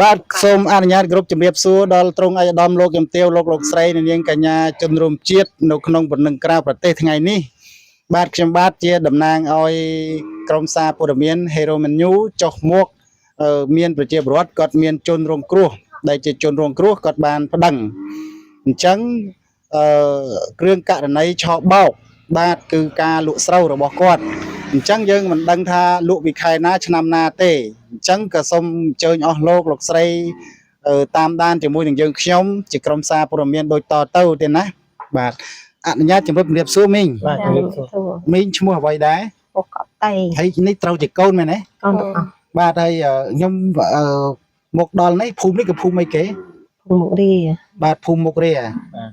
បាទសូមអនុញ្ញាតគ្រប់ជំរាបសួរដល់ទ្រង់ឯកឧត្តមលោកជំទាវលោកលោកស្រីនិងនាងកញ្ញាជនរួមជាតិនៅក្នុងបណ្ដឹងក្រៅប្រទេសថ្ងៃនេះបាទខ្ញុំបាទជាតំណាងឲ្យក្រុមសារព័ត៌មាន Hero Menu ចុះមកមានប្រជាពលរដ្ឋគាត់មានជនរងគ្រោះដែលជាជនរងគ្រោះគាត់បានប្តឹងអញ្ចឹងអឺគ្រឿងករណីឆោបោកបាទគឺការលក់ស្រូវរបស់គាត់អញ្ចឹងយើងមិនដឹងថាលក់ពីខែណាឆ្នាំណាទេអញ្ចឹងក៏សូមអញ្ជើញអស់លោកលោកស្រីតាមដានជាមួយនឹងយើងខ្ញុំជាក្រុមសារព័ត៌មានដូចតទៅទេណាបាទអនុញ្ញាតជម្រាបជម្រាបសួរមីង បាទជំរាបសួរ មីងឈ្មោះអ្វីដែរ ពុកកប់តៃ ហើយនេះត្រូវជាកូនមែនទេ កូនទាំងអស់ បាទហើយខ្ញុំអឺមកដល់នេះភូមិនេះគឺភូមិអីគេ ភូមិមុខរា បាទភូមិមុខរា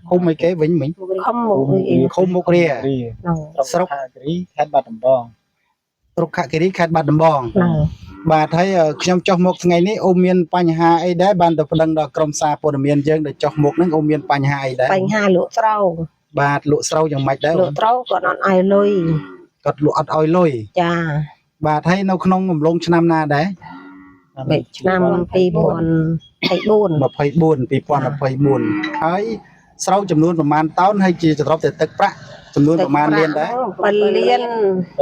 ភូមិអីគេវិញមីង ខំមុខរា ឃុំមុខរា ហ្នឹង ស្រុក ខគិរីខេត្តបាត់ដំបង ស្រុកខគិរីខេត្តបាត់ដំបង ហ្នឹង បាទហើយខ្ញុំចុះមកថ្ងៃនេះអូមានបញ្ហាអីដែរបានទៅប្តឹងដល់ក្រុមសារព័ត៌មានយើងដែលចុះមកហ្នឹងអូមានបញ្ហាអីដែរ បញ្ហាលក់ស្រូវ បាទលក់ស្រូវយ៉ាងម៉េចដែរ លក់ស្រូវគាត់អត់ឲ្យលុយ គាត់លក់អត់ឲ្យលុយ ចា បាទហើយនៅក្នុងអំឡុងឆ្នាំណាដែរ បែបឆ្នាំ2024 24 2024ហើយស្រូវចំនួនប្រមាណតោនហើយជាសរុបទៅទឹកប្រាក់ចំនួនប្រមាណលានដែរ 7លាន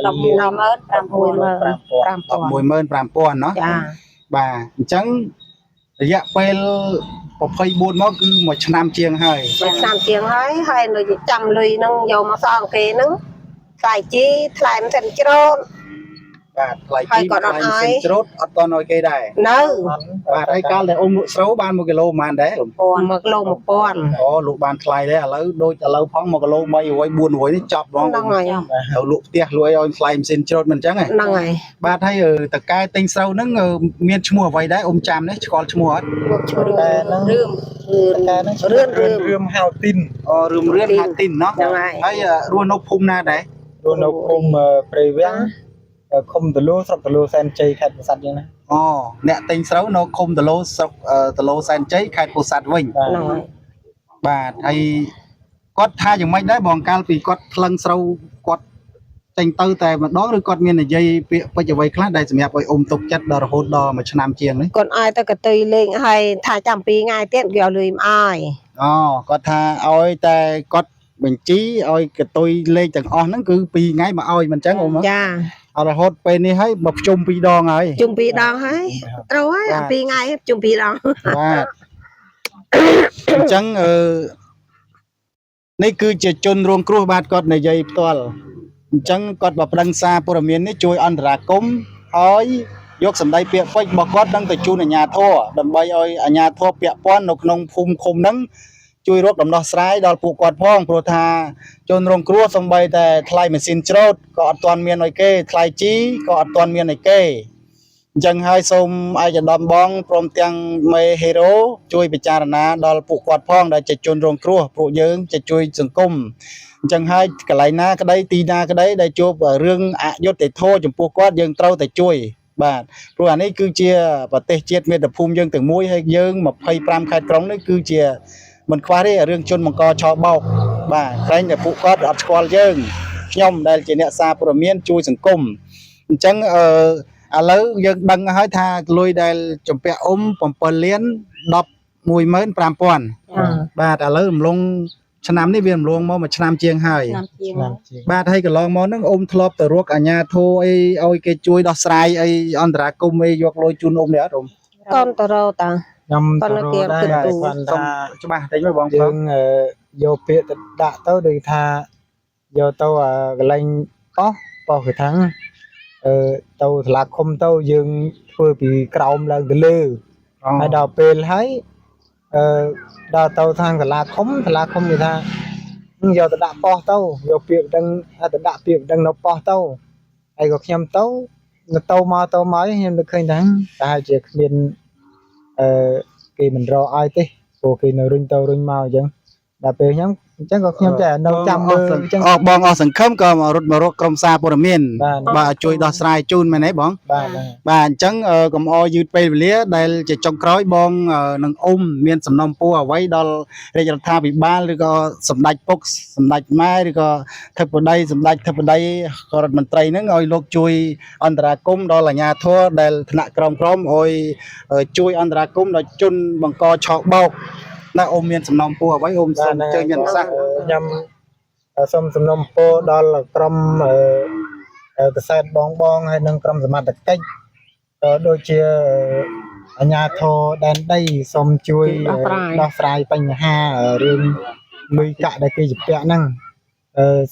115,000 115,000ណោះ ចា បាទអញ្ចឹងរយៈពេល24មកគឺមួយឆ្នាំជាងហើយ មួយឆ្នាំជាងហើយហើយនៅចាំលុយហ្នឹងយកមកសងគេហ្នឹងថ្លៃជីថ្លៃមិនសិនច្រូត បាទថ្លៃ ហើយ ទី គាត់អត់ឲ្យ ថ្លៃសិនច្រូតអត់តន់ឲ្យគេដែរ នៅ បាទហើយកាលដែលអ៊ំលក់ស្រូវបាន1គីឡូប៉ុន្មានដែរអ៊ំ 1គីឡូ1000 អូលក់បានថ្លៃដែរឥឡូវដូចឥឡូវផង1គីឡូ300 400នេះចប់ហ្មង ហ្នឹងហើយ ទៅលក់ផ្ទះលក់អីឲ្យថ្លៃម៉ាស៊ីនច្រូតមិនអញ្ចឹងហ៎ ហ្នឹងហើយ បាទហើយតកែទិញស្រូវហ្នឹងមានឈ្មោះអ្វីដែរអ៊ំចាំនេះឆ្កល់ឈ្មោះអត់ ឈ្មោះ តែហ្នឹង រឿម តែហ្នឹង រឿនរឿម រឿមហៅទីន អូរឿមរឿនហាទីនណោះ ហ្នឹងហើយ ហើយរស់នៅភូមិណាដែរ រស់នៅភូមិព្រៃវាំងឃុំតលូស្រុកតលូសែនជ័យខេត្តពោធិ៍សាត់យើងណា អូអ្នកទិញស្រូវនៅឃុំតឡូស្រុកតឡូសែនជ័យខេត្តពោធិ៍សាត់វិញ បាទ ហ្នឹងហើយ បាទហើយគាត់ថាយ៉ាងម៉េចដែរបងកាលពីគាត់ថ្លឹងស្រូវគាត់ចេញទៅតែម្ដងឬគាត់មាននិយាយពាក្យពេចន៍អ្វីខ្លះដែលសម្រាប់ឲ្យអ៊ំទុកចិត្តដល់រហូតដល់មួយឆ្នាំជាងនេះ គាត់ឲ្យទៅកតុយលេងឲ្យថាចាំ2ថ្ងៃទៀតគេឲ្យលុយមកឲ្យ អូគាត់ថាឲ្យតែគាត់បញ្ជីឲ្យកតុយលេខទាំងអស់ហ្នឹងគឺ2ថ្ងៃមកឲ្យមិនអញ្ចឹងអ៊ំហ៎ ចា អររហូតពេលនេះហើយមកភ្ជុំពីរដងហើយ ជុំពីរដងហើយត្រូវហើយ បាទ អា2ថ្ងៃជុំពីរដង បាទអញ្ចឹងអឺនេះគឺជាជនរងគ្រោះបាទគាត់និយាយផ្ទាល់អញ្ចឹងគាត់បើប្តឹងសារព័ត៌មាននេះជួយអន្តរាគមន៍ហើយយកសម្ដីពាក្យពេចន៍របស់គាត់នឹងទៅជូនអាជ្ញាធរដើម្បីឲ្យអាជ្ញាធរពាក់ព័ន្ធនៅក្នុងភូមិឃុំហ្នឹងជួយរកដំណោះស្រាយដល់ពួកគាត់ផងព្រោះថាជនរងគ្រោះសំបីតែថ្លៃម៉ាស៊ីនច្រូតក៏អត់ទាន់មានឲ្យគេថ្លៃជីក៏អត់ទាន់មានឲ្យគេ អញ្ចឹងហើយសូមឯកឧត្តមបងព្រមទាំងមេហេរ៉ូជួយពិចារណាដល់ពួកគាត់ផងដែលជាជនរងគ្រោះពួកយើងจะជួយសង្គមអញ្ចឹងហើយកន្លែងណាក្តីទីណាក្តីដែលជួបរឿងអយុត្តិធម៌ចំពោះគាត់យើងត្រូវតែជួយបាទព្រោះអានេះគឺជាប្រទេសជាតិមាតុភូមិយើងទាំងមួយហើយយើង25ខេត្តក្រុងនេះគឺជាមិនខ្វះទេរឿងជនបង្កឆោបោកបាទក្រែងតែពួកគាត់អត់ស្គាល់យើងខ្ញុំដែលជាអ្នកសារព័ត៌មានជួយសង្គមអញ្ចឹងអឺ ឥឡូវយើងដឹងហើយថាលុយដែលចម្ពាក់អ៊ំ7លាន115,000បាទឥឡូវរំលងឆ្នាំនេះវារំលងមកមួយឆ្នាំជាងហើយ ឆ្នាំជាង ឆ្នាំជាង បាទហើយកន្លងមកហ្នឹងអ៊ំធ្លាប់ទៅរកអាជ្ញាធរអីឲ្យគេជួយដោះស្រាយអីអន្តរាគមន៍អីយកលុយជូនអ៊ំនេះអត់អ៊ំ កូនទៅរកតា ខ្ញុំ ប៉ុ ទៅ ន្តែ រកដែរ គេគិតទូ គាត់ សូម ថា ច្បាស់តិចមើលបងប្រុស យើងយកពាក្យទៅដាក់ទៅដូចថាយកទៅកន្លែងប៉ោះប៉ោះគេថាអឺទៅសាលាឃុំទៅយើងធ្វើពីក្រោមឡើងទៅលើហើយដល់ពេលហើយអឺដល់ទៅខាងសាលាឃុំសាលាឃុំគេថាយកទៅដាក់ប៉ោះទៅយកពាក្យដឹងទៅដាក់ពាក្យដឹងនៅប៉ោះទៅហើយក៏ខ្ញុំទៅទៅមកទៅមកខ្ញុំនឹកឃើញថាប្រហែលជាគ្មានអឺគេមិនរកឲ្យទេព្រោះគេនៅរុញទៅរុញមកអញ្ចឹងដល់ពេលខ្ញុំ អញ្ចឹងក៏ខ្ញុំតែនៅចាំមើលអញ្ចឹង អស់បងអស់សង្ឃឹមក៏មករត់មករកក្រុមសារព័ត៌មាន បាទ បាទឲ្យជួយដោះស្រាយជូនមែនទេបង បាទបាទ បាទអញ្ចឹងកុំអយឺតពេលវេលាដែលជាចុងក្រោយបងនឹងអ៊ំមានសំណុំពរអ្វីដល់រាជរដ្ឋាភិបាលឬក៏សម្ដេចពុកសម្ដេចម៉ែឬក៏ធិបតីសម្ដេចធិបតីក៏រដ្ឋមន្ត្រីហ្នឹងឲ្យលោកជួយអន្តរាគមន៍ដល់អាជ្ញាធរដែលថ្នាក់ក្រោមក្រោមឲ្យជួយអន្តរាគមន៍ដល់ជនបង្កឆោបោកណាអ៊ំមានសំណុំពរអ្វីអ៊ំសូមអញ្ជើញមានប្រសាសន៍ ខ្ញុំសូមសំណូមពរដល់ក្រុមកសែតបងបងហើយនិងក្រុមសមត្ថកិច្ចក៏ដូចជាអាជ្ញាធរដែនដីសូមជួយដោះស្រាយបញ្ហារឿងលុយកាក់ដែលគេជំពាក់ហ្នឹង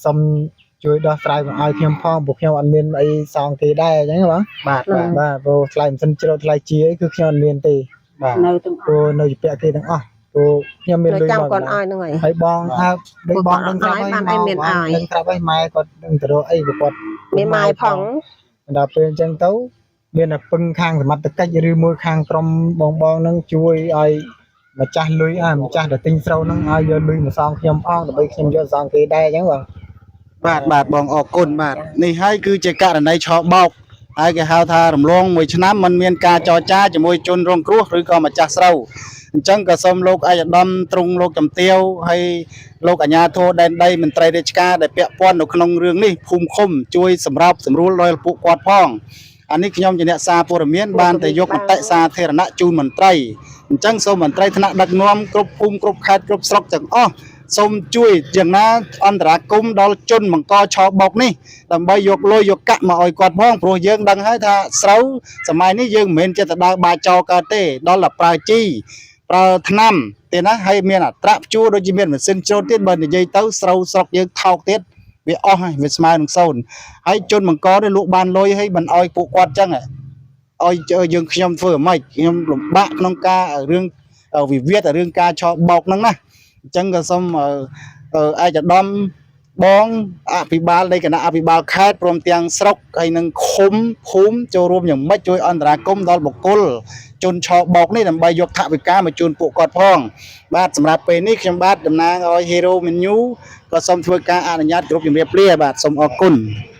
សូមជួយដោះស្រាយមកឲ្យខ្ញុំផងព្រោះខ្ញុំអត់មានអីសងគេដែរអញ្ចឹងបង បាទបាទ បាទព្រោះថ្លៃម៉ាស៊ីនច្រូតថ្លៃជាអីគឺខ្ញុំអត់មានទេ បាទ នៅទាំង ព្រោះនៅជំពាក់គេទាំងអស់ព្រោះខ្ញុំមានលុយ ចាំ មក គាត់ឲ្យហ្នឹងហើយ ហើយបងអើដូចបងដឹងស្រាប់ហើយ បានអីមានឲ្យ ដឹងស្រាប់ហើយម៉ែគាត់ដឹងទៅរកអីព្រោះគាត់ មានម៉ាយផង ដល់ពេលអញ្ចឹងទៅមានតែពឹងខាងសមត្ថកិច្ចឬមួយខាងក្រុមបងបងហ្នឹងជួយឲ្យម្ចាស់លុយអាម្ចាស់ដែលទិញស្រូវហ្នឹងឲ្យយកលុយមកសងខ្ញុំផងដើម្បីខ្ញុំយកសងគេដែរអញ្ចឹងបង បាទបាទបងអរគុណបាទនេះហើយគឺជាករណីឆោបោកហើយគេហៅថារំលងមួយឆ្នាំมันមានការចរចាជាមួយជនរងគ្រោះឬក៏ម្ចាស់ស្រូវអញ្ចឹងក៏សូមលោកឯកឧត្តមទ្រង់លោកជំទាវហើយលោកអាជ្ញាធរដែនដីមន្ត្រីរាជការដែលពាក់ព័ន្ធនៅក្នុងរឿងនេះភូមិឃុំជួយសម្របសម្រួលដល់ពួកគាត់ផងអានេះខ្ញុំជាអ្នកសារព័ត៌មានបានតែយកមតិសាធារណៈជូនមន្ត្រីអញ្ចឹងសូមមន្ត្រីថ្នាក់ដឹកនាំគ្រប់ភូមិគ្រប់ខេត្តគ្រប់ស្រុកទាំងអស់សូមជួយយ៉ាងណាអន្តរាគមន៍ដល់ជនបង្កឆោបោកនេះដើម្បីយកលុយយកកាក់មកឲ្យគាត់ផងព្រោះយើងដឹងហើយថាស្រូវសម័យនេះយើងមិនមែនចេះតែដើរបាចោលកើតទេដល់តែប្រើជីប្រើថ្នាំទេណាហើយមានអត្រាព្យួរដូចជាមានម៉ាស៊ីនច្រូតទៀតបើនិយាយទៅស្រូវស្រុកយើងថោកទៀតវាអស់ហើយវាស្មើនឹងសូន្យហើយជនបង្កនេះលក់បានលុយហើយមិនឲ្យពួកគាត់ចឹងហ៎ឲ្យយើងខ្ញុំធ្វើអ្ម៉េចខ្ញុំលំបាកក្នុងការរឿងវិវាទរឿងការឆោបោកហ្នឹងណាអញ្ចឹងក៏សូមឯកឧត្តមបងអភិបាលនៃគណៈអភិបាលខេត្តព្រមទាំងស្រុកហើយនឹងឃុំភូមិចូលរួមយ៉ាងម៉េចជួយអន្តរាគមន៍ដល់បុគ្គលជនឆោបោកនេះដើម្បីយកថវិកាមកជូនពួកគាត់ផងបាទសម្រាប់ពេលនេះខ្ញុំបាទតំណាងឲ្យ Hero Menu ក៏សូមធ្វើការអនុញ្ញាតគ្រប់ជំរាបលាបាទសូមអរគុណ។